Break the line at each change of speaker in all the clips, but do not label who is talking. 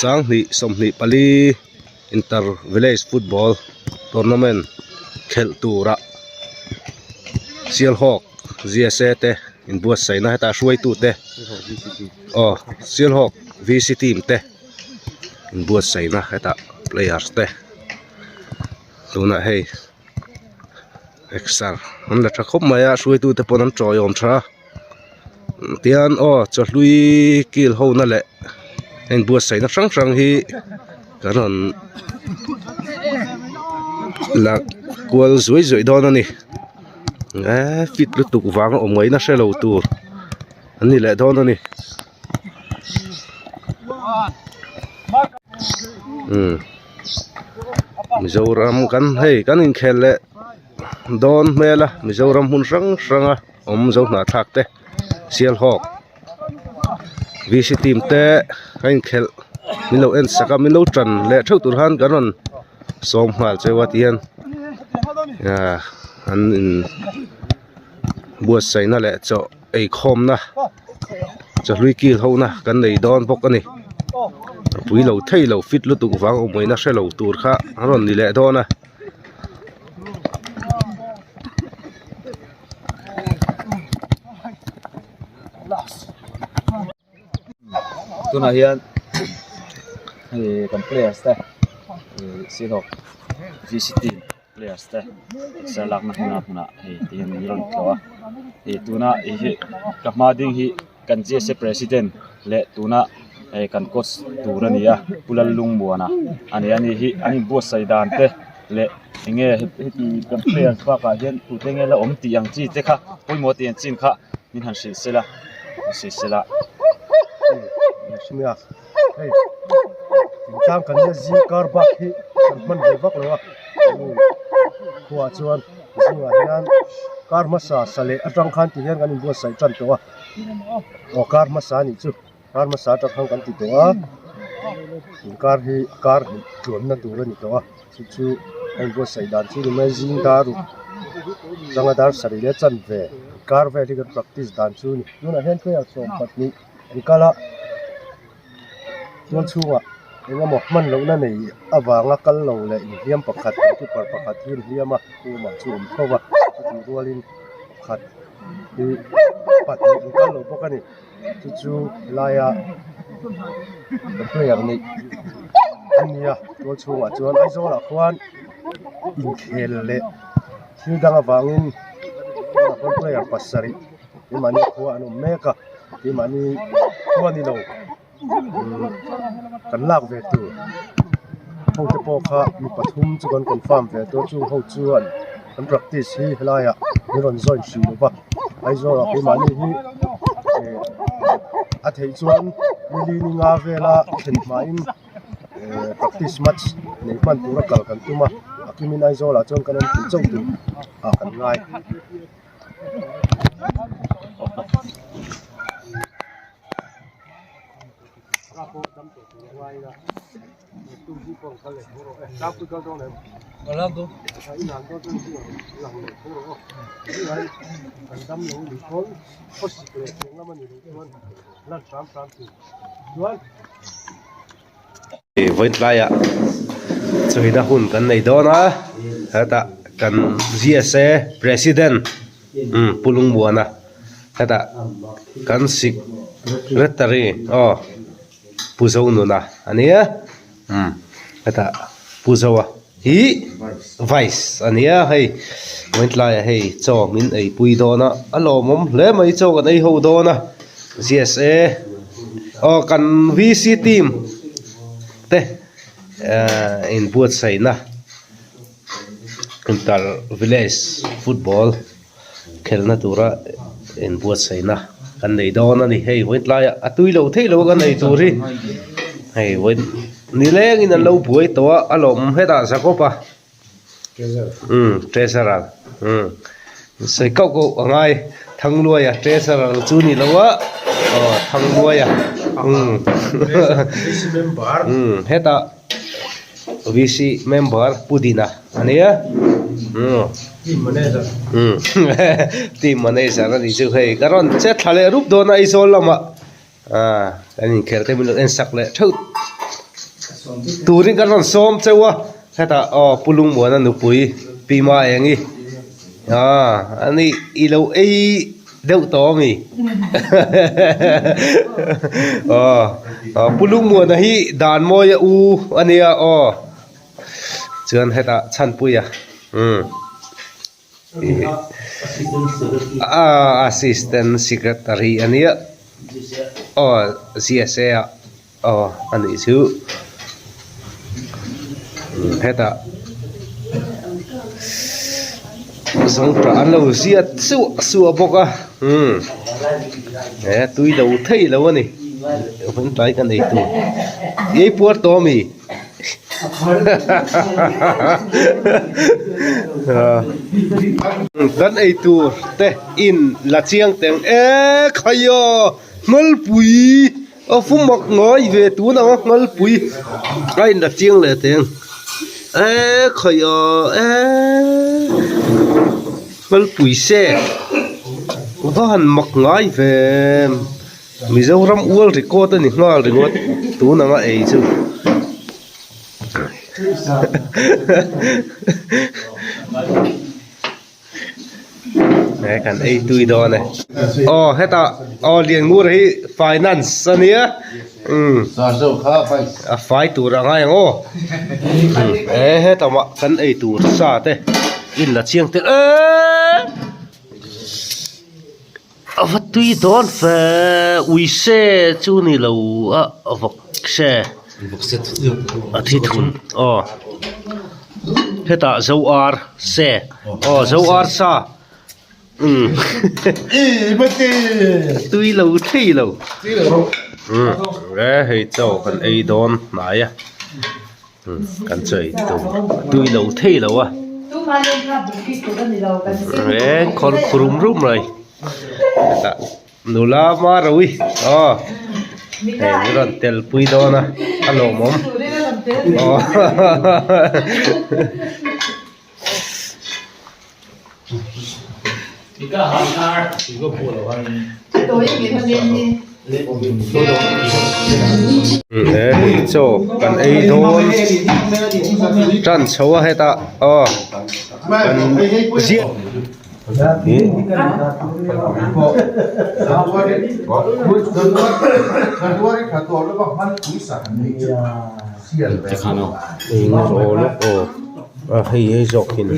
24 inter village football tournament khelh tura Sialhawk GSA te inbuatsaihna hetah hruaitute aw Sialhawk VC team te inbuatsaihna hetah players te tunah hei exer an la tha khawp mai a hruaitute pawn an tawiawm tha a tian aw chawhlui kil ho na leh a inbuatsaihna hrang hrang hi kan rawn la kual zuai zuai dawn a ni eee fit lutuk vang a awm ngaihna hre lo tur an ni leh dawn a ni umm. Mizoram kan hei kan inkhel leh dawn hmel a Mizoram hmun hrang hrang a awm zo hnahthlak te Sialhawk VC team te a inkhelh min lo en sak a min lo tan leh theuh tur khan kan rawn sawm nghal cheu a tihian ah an in buatsaihna leh chaw eikhawmna chawhlui kil ho na kan nei dawn bawk a ni a pui lo thei lo fit lutuk vang awm ngaihna hre lo tur kha a rawn ni leh dawn a.
Tunah hian hei kan players te ih Sialhawk VC team. Players te exer lakna hmun a hmunah hei ti hian min rawn tlawh a ih tuna ih hi ka hma ding hi kan GSA president leh tuna hei kan coach tur a ni a Pu Lallungmuana a ni a ni hi an inbuatsaih dan te leh eng nge heti kan players bakah hian tute nge la awm tih ang chi te kha pawimawh tih ang chin kha min han hrilh sela hrilh sela.
Hei thingtlang kan nia zing kar bak hi kan hman ve vak lo a hemi khuaah chuan zingah hian kar hmasa sa leh atang khan ti hian kan inbuatsaih tan tawh a aw kar hmasa anih chu kar hmasa atang khan kan ti tawh a inkar hi kar hnih tluanna tur a ni tawh a chu chu a inbuatsaih dan chu ni mai zing dar ruk changa dar sarih leh chanve kar vel hi kan practice dan chu a ni tunah hian player 12 an kal a tual chhungah eng emaw hman lohna nei avanga kal lo leh inhliam pakhat keeper pakhat hi inhliam a room ah chu awm tho va chutih rualin pakhat hi pahnih an kal lo bawk a ni chu chu helaia kan player neih an ni a tual chhungah chuan Aizawl ah khuan inkhel leh thil dang avangin tunah khuan player pasarih keimahni khua an awm mek a keimahni khua ni lo kan lak ve tur ho te pawh kha mi pathum chu kan confirm ve tawh chung ho chuan an practice hi helaiah min rawn join hrih lo va Aizawl ah keimahni hi eh a theih chuan nili ni nga vela thlen hmain eh practice match nei hman tura kal kan tum a a kimin Aizawl ah chuan kan awm thei chauh tur ah kan ngai.
Vawiin tlaiah chawina hun kan nei dawn a hetah kan GSA president Pu Lungmuana hetah kan secretary aw Pu Zonuna a nia hetah Pu Zoa hi vice a nia hei vawiin tlaiah hei chaw min eipui dawn a a lawmawm hle mai chaw kan ei ho dawn a. GSA aw kan VC team te ehh inbuatsaihna inter village football khelhna tura inbuatsaihna kan nei dawn a ni hei vawiin tlaiah a tui lo theih lo a kan ei tur hi hei vawiin nilengin an lo buai tawh a a lawm hetah Jacob a. Umm treasurer umm sawi kauh kauh a ngai Thangluaia treasurer chu ni lo a aw Thangluaia umm umm hetah VC member Pu Dina a nia umm umm team manager a nih chu hei ka rawn che thla leh rup dawn a Aizawl lamah. Aaa kan inkhelh te min lo en sak leh theuh. turin kan rawn sawm cheu a hetah aw Pu Lungmuana nupui Pi Maengi aaa ani i lo ei deuh tawh ami aw Pu Lungmuana hi Danmawia u ania aw chuan hetah Chhanpuia umm. Assistant Secretary a nia aw GSA ah aw a nih chu hetah zawngtah an lo ziat suah suah bawk a umm he tui lo thei lo a ni hun tlai ka nei tur i ei puar tawh ami. Kan ei tur te in la chiang teng e khai a Nghalpui a fu mak ngai ve tun ang a Nghalpui a in la chiang leh teng e khai a e Nghalpui se va han mak ngai ve. Mizoram ual record a ni nghal ringawt tun anga ei chu he kan ei tui dawn e aw hetah aw Lianngura hi finance a nia umm a fai tur a ngai ang aw e hetah mah kan ei tur sa te in la chiang tel eeee. A va tui dawn fe ui se chu ni lo a vawk se a thi thun aw hetah zo ar se aw zo ar sa umm tui lo thei lo umm e hei chaw kan ei dawn hnai a. Kan chaw ei tur tui lo thei lo a reng khawl khu rum rum mai hetah nula Marawi aw hei min rawn tel pui dawn a a lawmawm aw. He hei chaw kan ei dawn tan chho a hetah aw kan ziah A hei hei zawk hi ni.
Le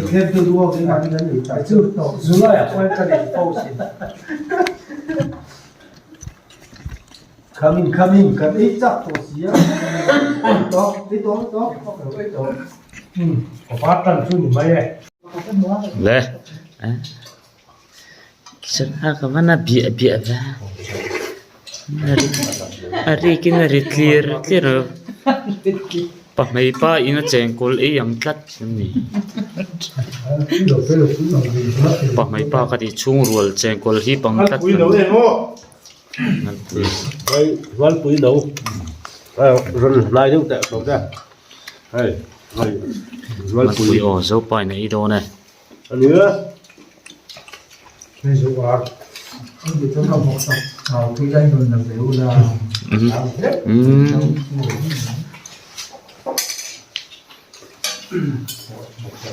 biah biah ve a rikin a ri tlir tlir a pahmei pa in a chengkawl ei ang tlat a ni pahmei pa ka tih chhung rual chengkawl hi pang tlat a ni. Malpui aw zopa in a ei dawn e.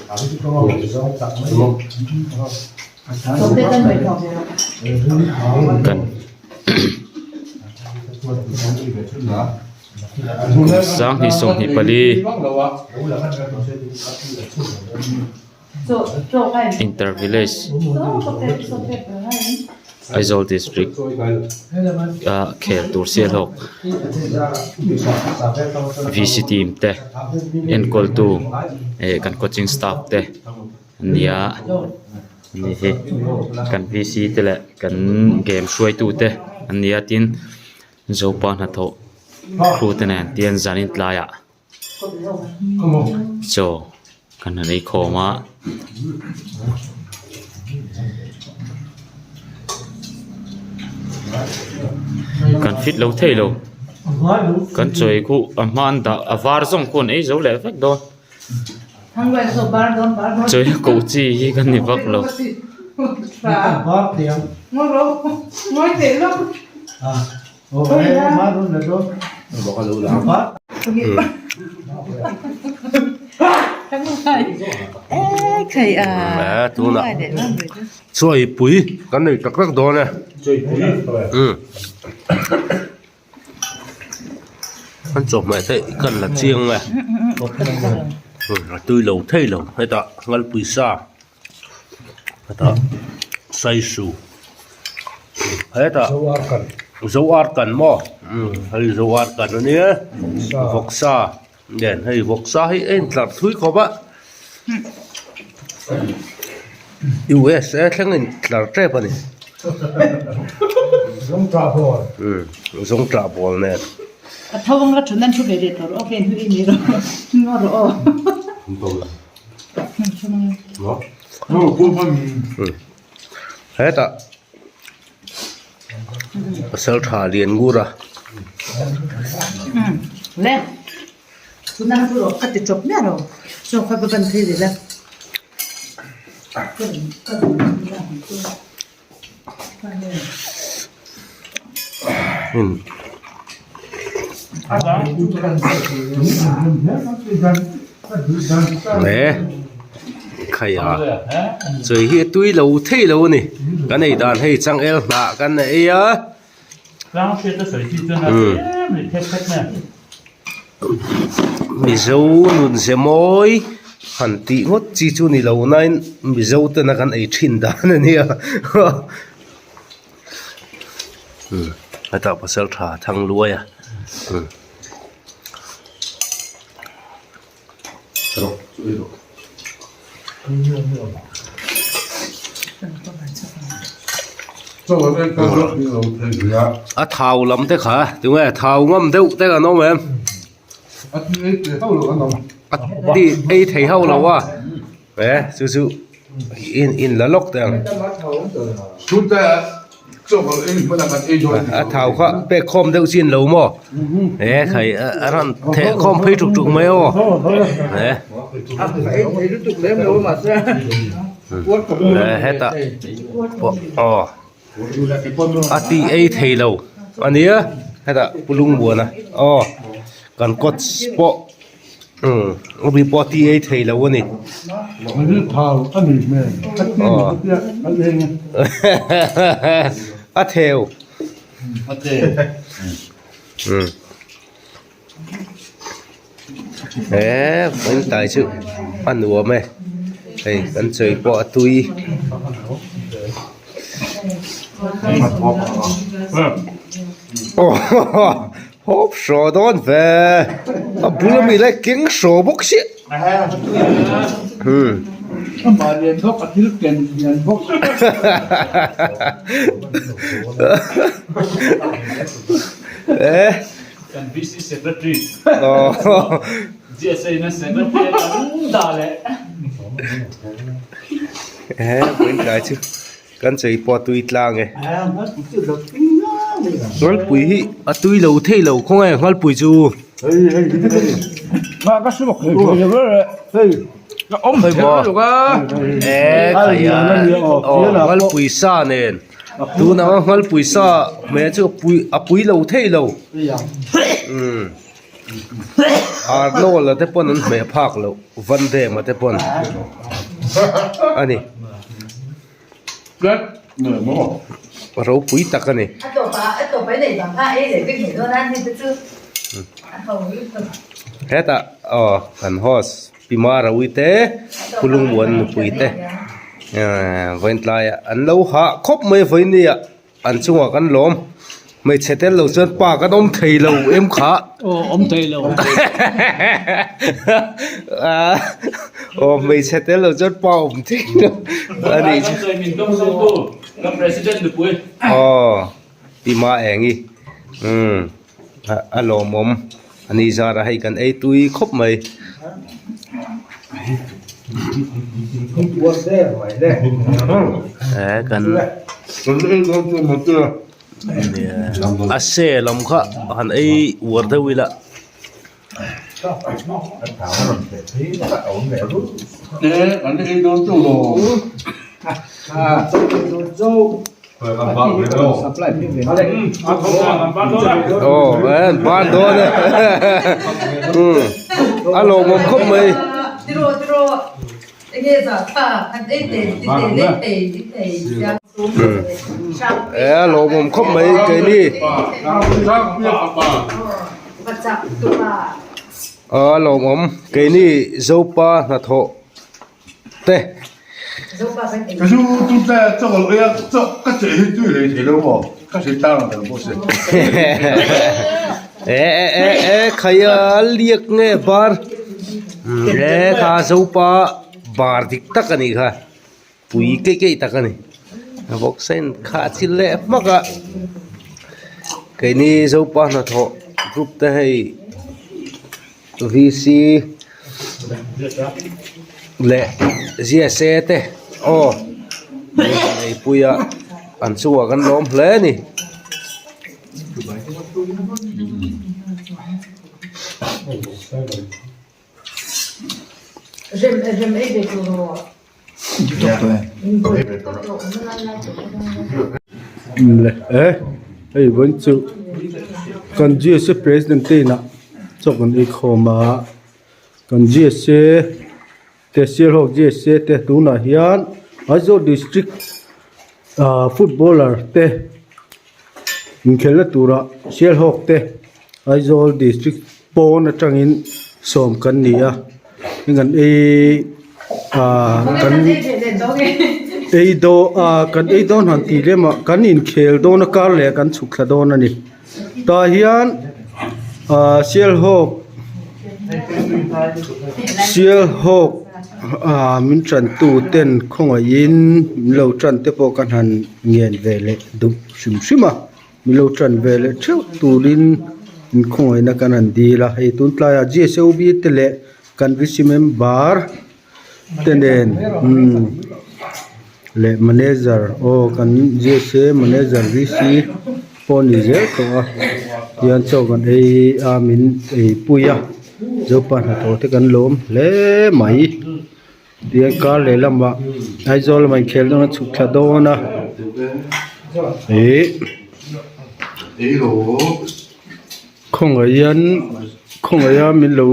Kan 2024 Inter Village Aizawl District ah khel tur Sialhawk VC team te enkawl tu eh kan coaching staff te an ni a ani hi kan VC te leh kan game hruaitu te an ni a tin Zopa hnathawh crew te nen tian zanin tlaiah. Chaw kan han ei khawm a kan fit lo thei lo kan chaw ei khuh a hma an dah a var zawng khuan ei zo leh vek dawn chaw ei koh chi hi kan ni vak lo.
Tunah chawipui kan nei tak tak dawn e. An chawhmeh te kan la chiang e. A tui lo thei lo hetah ngalpui sa hetah saisu hetah zo ar kan maw hei zo ar kan a nia vawksa nen hei vawksa hi a intlar thui khawp a USA thleng a intlar tep a ni zawngṭah bawl nen. Hetah pasal tha lian ngur a. He khai a chawi hi a tui lo thei lo a ni kan ei dan hei changel hnah kan ei a. Mizo nun ze mawi han tih ngawt chi chu ni lo nain Mizo tena kan ei thin dan a nia hetah pasal tha thang luai a. A thau lam te kha tunge thau ngam deuh te kan awm em a ti ei thei ho lo a e chu chu in in la lawk teh ang a thau kha pek khawm deuh chin lo maw e khai a rawn theh khawm phei tuk tuk mai aw e hetah pawh aw a ti ei thei lo a nia hetah pu lungmuana aw kan coach pawh. Umm mi pawh a ti ei thei lo a ni. A theu. Umm he vawiin tlai chu a nuam e hei kan chawi pawh a tui. Hawp hraw dawn ve a bul ami lai keng hraw bawk si hmm
Amah lian bawk a thil ken lian bawk
eh
Kan VC secretary GSA na secretary kan dah leh
eh vawiin tlai chu Kan chei pawh a tui tlang e. Nghalpui hi a tui lo thei lo khaw nge nghalpui chu. Hei maw e khai a aw nghalpui sa nen tun anga nghalpui sa hmel chu a pui a pui lo thei lo umm Arnold a te pawn an hmeh phak loh Van Dam a te pawn a ni. Ropui tak a ni. Hetah aw kan host Pi Marawi te Pu Lungmuan nupui te vawiin tlaiah an lo hah khawp mai vawiin nia. An chungah kan lawm. Hmeichhe tel lo chuan pa kan awm thei lo em kha.
Aw awm thei lo.
Aw hmeichhe tel lo chuan pa awm thei lo a nih chu.
Kan president nupui.
Aw Pi Ma Engi umm a lawmawm a ni zarah hei kan ei tui khawp mai. He kan a se lam kha han ei uar deuh ila. Aw an ban dawn e a lawmawm khawp mai. E a lawmawm khawp mai keini a lawmawm keini Zopa hnathawh te. E e e e khaia liak nge bar e kha Zopa bar dik tak a nih kha pui keih keih tak a ni a vawksa in khah chil leh hmak a keini Zopa hnathawh group te hei VC leh GSA te aw eipuia an chungah kan lawm hle a ni.
Le e hei vawiin chu kan GSA president te inah chaw kan ei khawm a kan GSA te Sialhawk GSA te tunah hian Aizawl district ah footballer te inkhelhna turah Sialhawk te Aizawl district pawn atangin sawm kan ni a heng kan ei ah kan ei dawn ah kan ei dawn han tih lem ah kan inkhel dawn a kar leh kan chhuk thla dawn a ni tah hian ah Sialhawk Sialhawk ah min tan tu ten khawngaihin min lo tan te pawh ka han ngen ve leh duh hrim hrim a. Min lo tan ve leh theuh turin inkhawngaihna kan han dil a, hei tun tlaiah GSOB te leh kan VC member te nen umm leh manager aw kan GSA manager VC pawh a ni zel tawh a tihian chaw kan ei a min eipui a zopa hnathawh te kan lawm hle mai. Tihian kar lehlamah Aizawl lamah inkhel dawn a chhuk thla dawn a ih khawngaihin khawngaiha min lo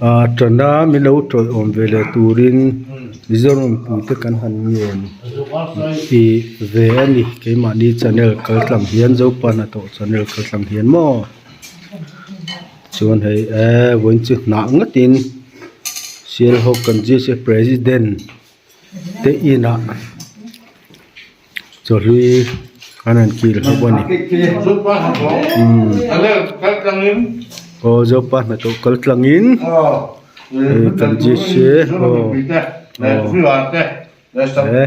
ah tan a min lo tawlh awm ve leh turin Mizoram mipui te kan han ngen tih ve a ni keimahni channel kal tlang hian Zopa hnathawh channel kal tlang hian maw. Chuan hei eee vawiin chu hnah ngatin Sialhawk kan GSA president te inah chawhlui an han kil ho a ni umm aw zopa hnathawh kal tlangin hei kan GSA aw aw e.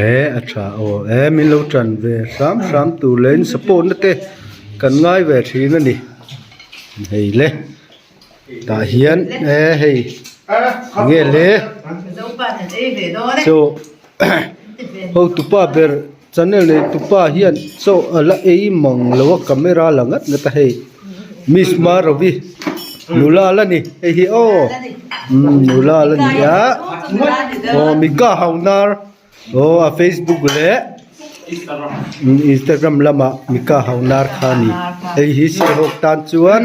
E a tha aw e min lo tan ve hram hram tur leh in support na te kan ngai ve thin a ni hei le tah hian e hei nge le chaw hotupa ber channel nei tupa hian chaw a la ei mang lo a camera la ngat ngat a hei miss marovi nula la ni hei hi aw umm nula la ni a aw mika hauhnar aw a facebook leh instagram lamah mika hauhnar kha a ni hei hi sialhawk tan chuan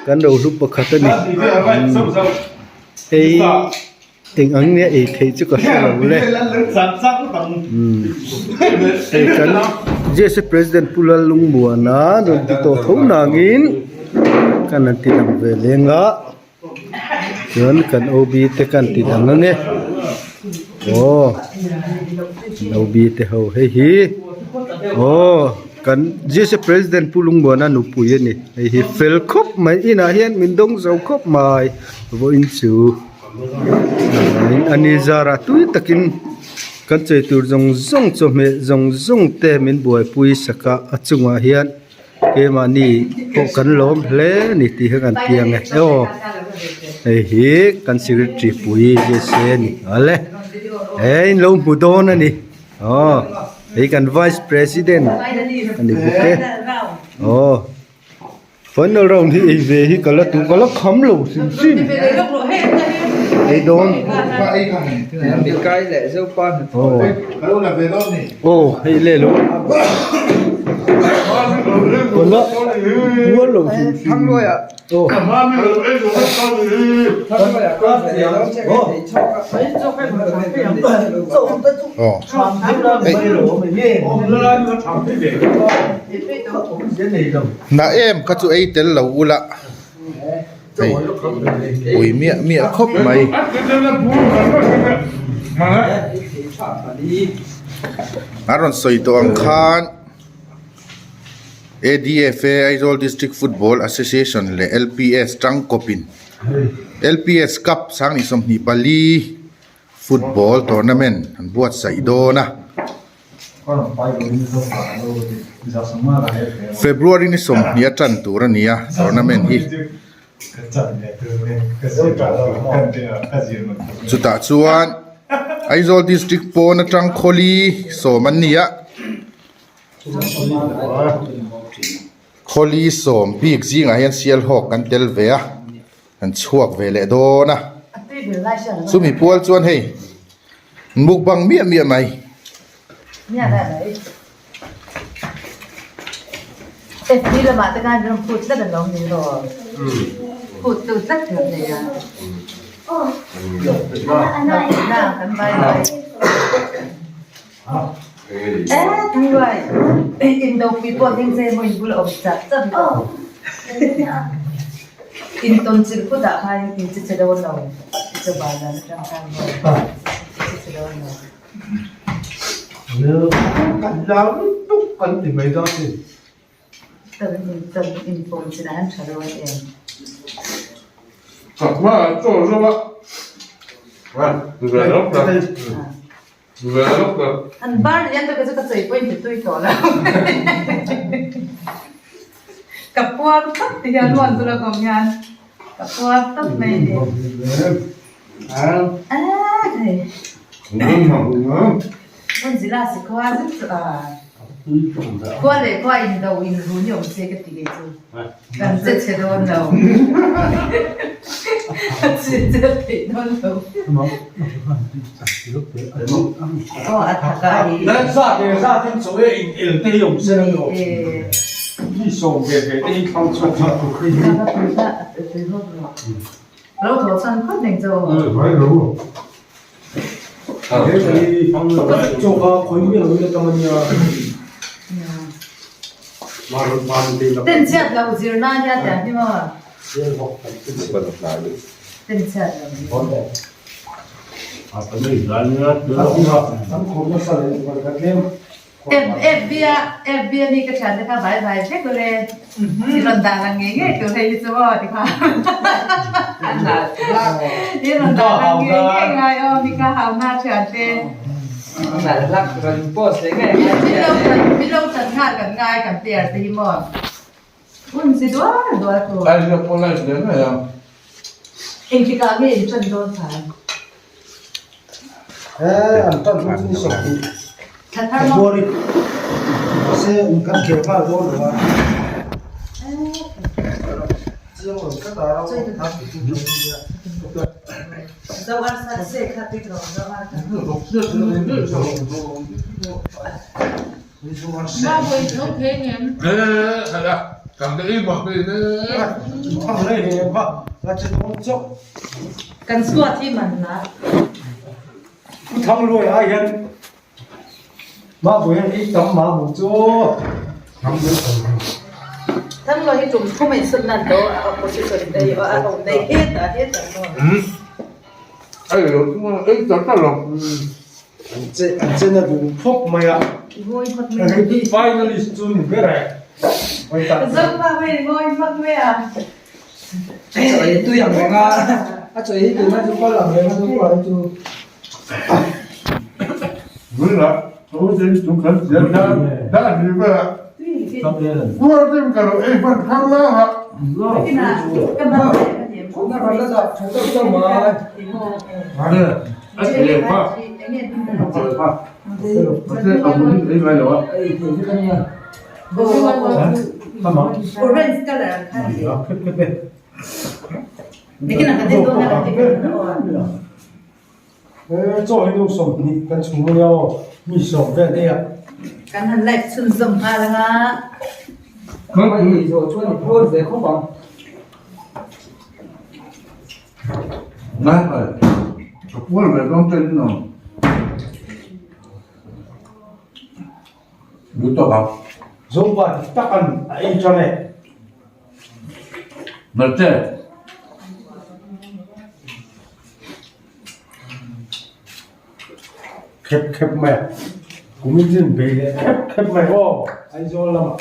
kan ro hlu pakhat a ni hei. Eng ang nge ei theih chu ka hre lo le. Umm hei kan GSA President Pu Lalungmuana rawn ti tawh tho nangin kan han ti lang ve leng a chuan kan OB te kan ti dang ang e aw kan OB te ho hei hi aw kan GSA President Pu Lungmuana nupui a ni hei hi fel khawp mai inah hian min dawng zo khawp mai vawiin chu. Ani zarah tui takin kan chei tur zawng zawng chawhmeh zawng zawng te min buaipui sak a a chungah hian keimahni pawh kan lawm hle a ni tih hi kan tiang e aw hei hi kan secretary pui J C a ni awle he in lo hmu dawn a ni aw hei kan vice president a ni bawk e aw. Final round hi ei ve hi ka la tu ka la kham lo hrim hrim.
Ei dawn. Aw hei le lo. Tuna pual lo hrim hrim. Aw.
Na em kha chu ei tel lo ula. Hei pui miah miah khawp mai. A rawn sawi tawh ang khan ADFA Aizawl District Football Association leh LPS tangkawpin LPS Cup sanghnih 24 Football tournament an buatsaih dawn a. February ni 20 a tan tur a ni a tournament hi. Chutah chuan Aizawl District pawn atang khawli sawm an ni a. Khawli sawm bik zingah hian Sialhawk kan tel ve a. An chhuak ve leh dawn a, chumi pual chuan hei mukbang miah miah mai.
An bar lian tak chu ka sawi pawhin ti tui tawh lo. Ka puar tlat ti hian huan bula ka awm hian ka puar tlat mai a ni. Aaa Hmun zila si khua zet chu a khua leh khua indo inru ni awm se ka ti kei chu. Kan che chhe dawn lo. A che che theih dawn lo. Aw a thak a i.
Nan zat leh zat in chaw e in el te hi awm se lo. Mi sawm ve ve te hi thlang chhuak thla tur khi.
Lo tho chan phawt ning chu. Ten chhiat lo zir nan hian tiang hi maw? Ten chhiat lo zir. FB a FB a mi ka thian te kha vai vai vek ule i rawn dah lang ngei ngei tur hei hi chu maw ti kha i rawn dah lang ngei ngei ngai aw mi ka hau na thian te min lo chan nghal kan ngai kan player te hi maw hun si dual dual tur engtikah nge in ṭan dawn than? Kan squad hi man la.
Pu Thangluai ai hian Mahbui hian ei tam mah hmuh chu.
Thangluai hi tum thum a insut nan to a opposition dei a awm dei hetah hetah maw.
An che an che na duh khawp mai a.
Finalist chu ni ber e.
Zopa hei ngawi hmak mai a.
A chaw ei tui ang reng a, a chaw ei tui mai chu kal ang reng a chu kal chu.
Orange color kha ni. Nikin ah kan en dawn a kan ti ve dawn a aw.
He chaw hi nu 20 kan chhung ania aw mi sawm vel ei a.
Kan han live chhunzawm nghal anga.
Kan ei zawh chuan i puar ve khawp ang.
Ngai ngai ka puar ve dawn ten no. Duh tawk ang.
Zopa dik tak an a ei tan e.
Nerte.
Khep khep mai a. Kumin chu in bei leh khep khep mai aw Aizawl lamah.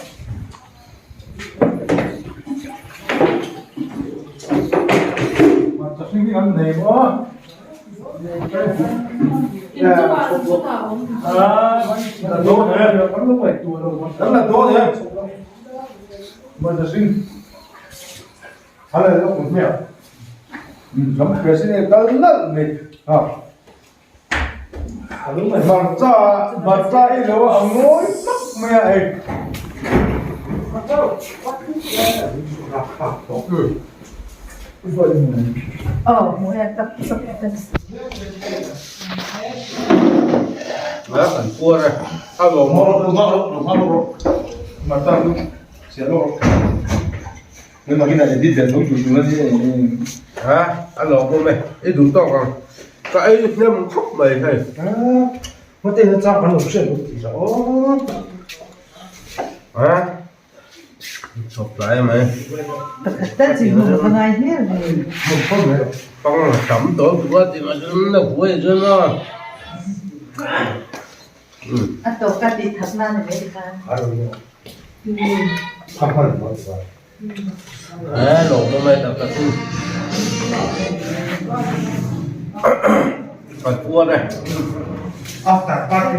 Hmarcha hring hi kan nei maw? Hmarcha hmarcha i lo a ngawi hmak mai a hei.
A lawm awm e, i duh tawk ang. Ka ei hnem khawp mai hei. Chawp tlai mai.
Pakhat tal chu hmuh ka ngai hmel ve.
Pang tam tawh tuk a ti mah chuan na buai chuan a.
A tawk ka tih that na ni mai khan.
A lawm awm e tak tak chu. Kan puar e.
After party.